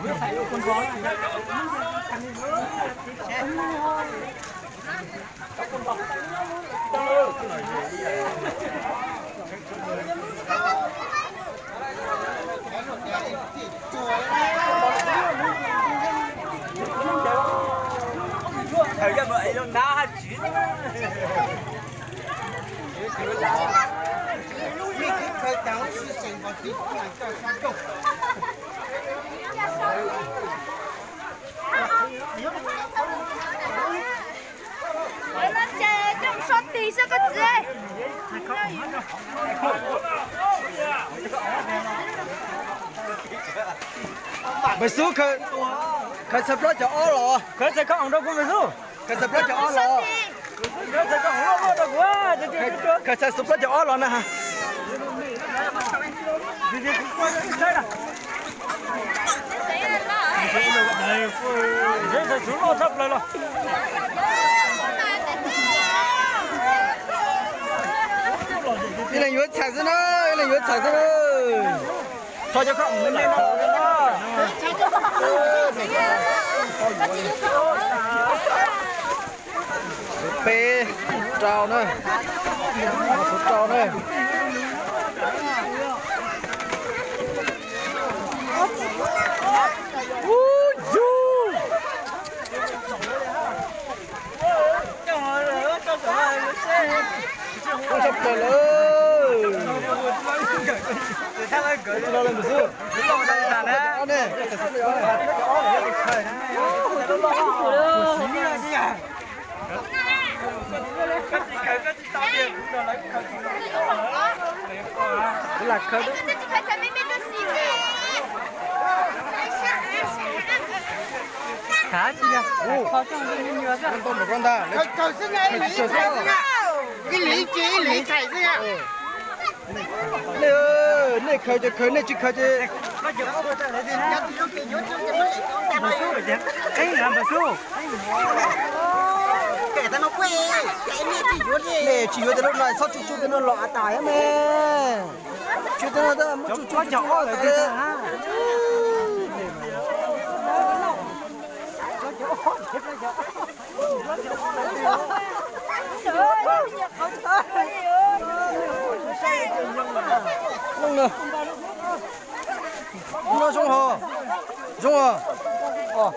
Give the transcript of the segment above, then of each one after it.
Ces coj mus so tig xwb koj txiv. Npawg Xub, khaws txhais plaub cov ob los. Khaws txhais plaub cov ob los. Khaws txhais plaub cov ob los na. Ib leeg yuav txhais xwb na, ib leeg yuav txhais xwb na. Tho cov koj mus ne no. Xuv peb rau na. Xuv rau na. Ub yug. Koob tshaj plaws lawm. Ob ne. Ib leeg ib ce ib leeg txhais xwb. Nej, nej khaws ces khaws, nej tsis khaws ces nej tsis yuav tej lub no, txhob tsuj tsuj tej no los av tas thiab ne. Tsuj tej no muab tsuj tsuj cog ob lawm. Lub no zoo hos, zoo os.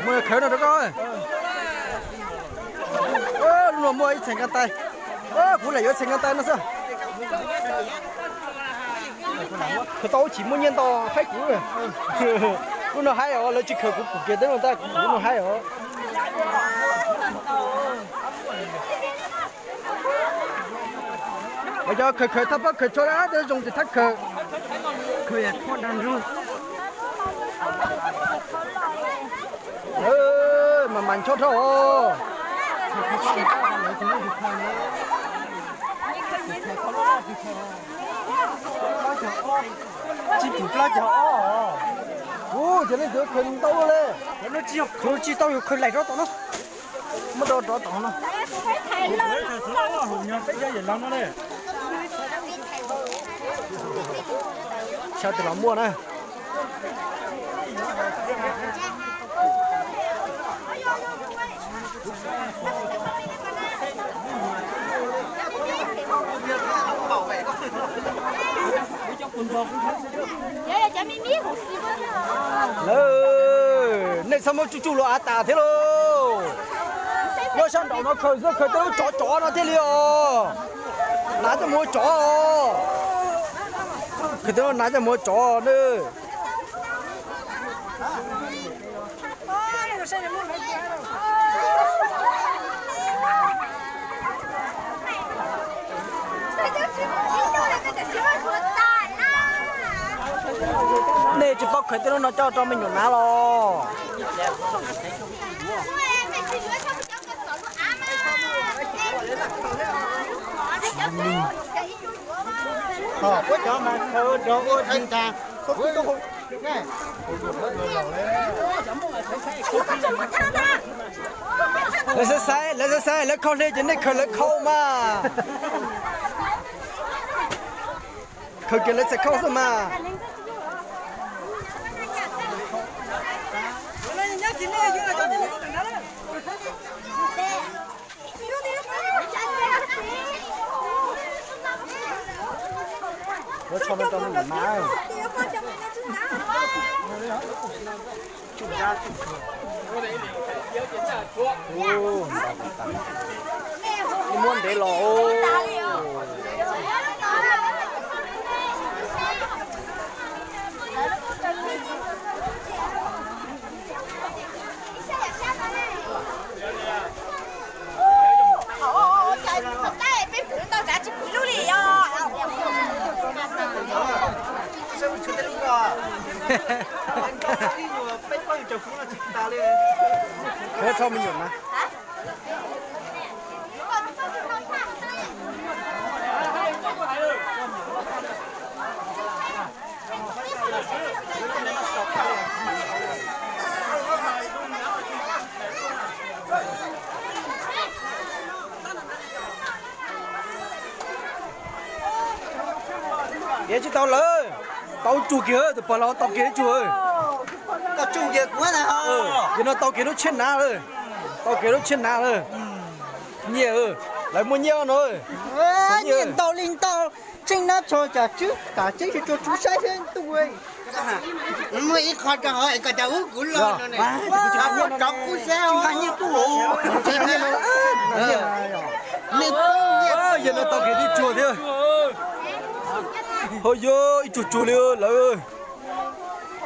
Mus khaws no rau koj. Lub no muaj ib txheem nqaj tais. Kuv lam yuav txheem nqaj tais no xwb. Khaws tau ub chim muaj nyiaj ntau faib kuv. Lub no haib os, lawv tsis khaws kuv pum kiag teb no ntag, kuv lub no haib os. Mas cov khaws khaws thaj pab khaws tso dab tej zoo ces thab khaws. Mas mas ncho dhau os. Tsis pum plaub caug ob. Ub, ces leej twg khaws ntau li. Khaws tsis tau, yus khaws laim rov tom no. Muab rau rov tom no. Xyov twg los muaj na. Lawv, nej txhob muab tsuj tsuj los av tas thiab lauj. Nyob sab nraum no khaws xwb, khaws tej lub tsov tsov no thiaj li os. Hnav coj mus ua tsov os. Khaws tej lub hnav coj mus ua tsov na. Nej tsis paub khaws tej lub no coj rau me nyuam hnav los? Lawv xav xaiv, lawv xav xaiv, lawv khau hle ces nej khaws lawv khau mas. Khaws kiag lawv txhais khau xwb mas. Muab ntev los. Rho me nyuam na. Tiav tsis tau lawm. Tau tsuag kiag, tus pog laus tau kiag tsuag. Yog no tau kiag lub tshiab nav lawm. Tau kiag lub tshiab nav lawm. Nyiaj, lawv muaj nyiaj no. Nyiaj ntau li ntau, tsheej nab tsho cas tswb, tas tseeb tsis tsuag tswb saib seb ntuj. Muaj ib qho rau hauv es koj cov ub kuv los no ne. Muaj rov kub sab nyiaj tuaj. Yog no tau kiag tib tsuag thiab. Ho yog ib tsuag tsuag li lawm.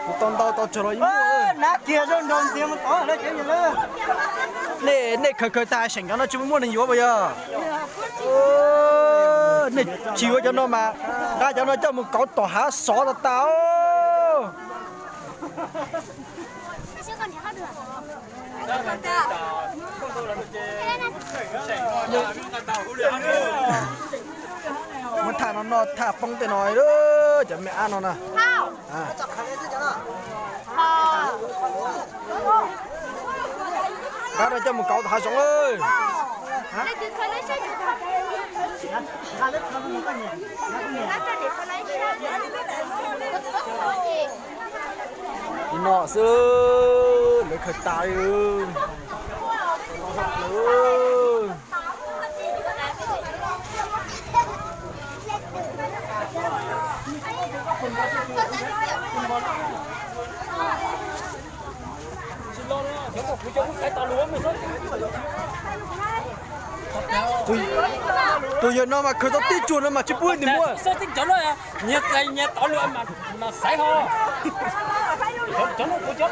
Kuv tau ntau tau tsawg los ib muaj. Nej, nej khaws khaws tas seem cov no tsis muaj neeg yuav puas yog? Nej tsis yuav cov no mas nqa cov no coj mus kauv tom hav sov tas tas. Muab thaj no noj thaj poob tej no, cov me ab no na. Nqa no coj mus kauv tom hav zoov. Li no xwb, lawv khaws tas li. Tus yawg no mas khaws tau tib tsuag no mas tsis pub nws muaj. Nyias txais nyias tod lawm mas xaiv ho. Cov no kuv cov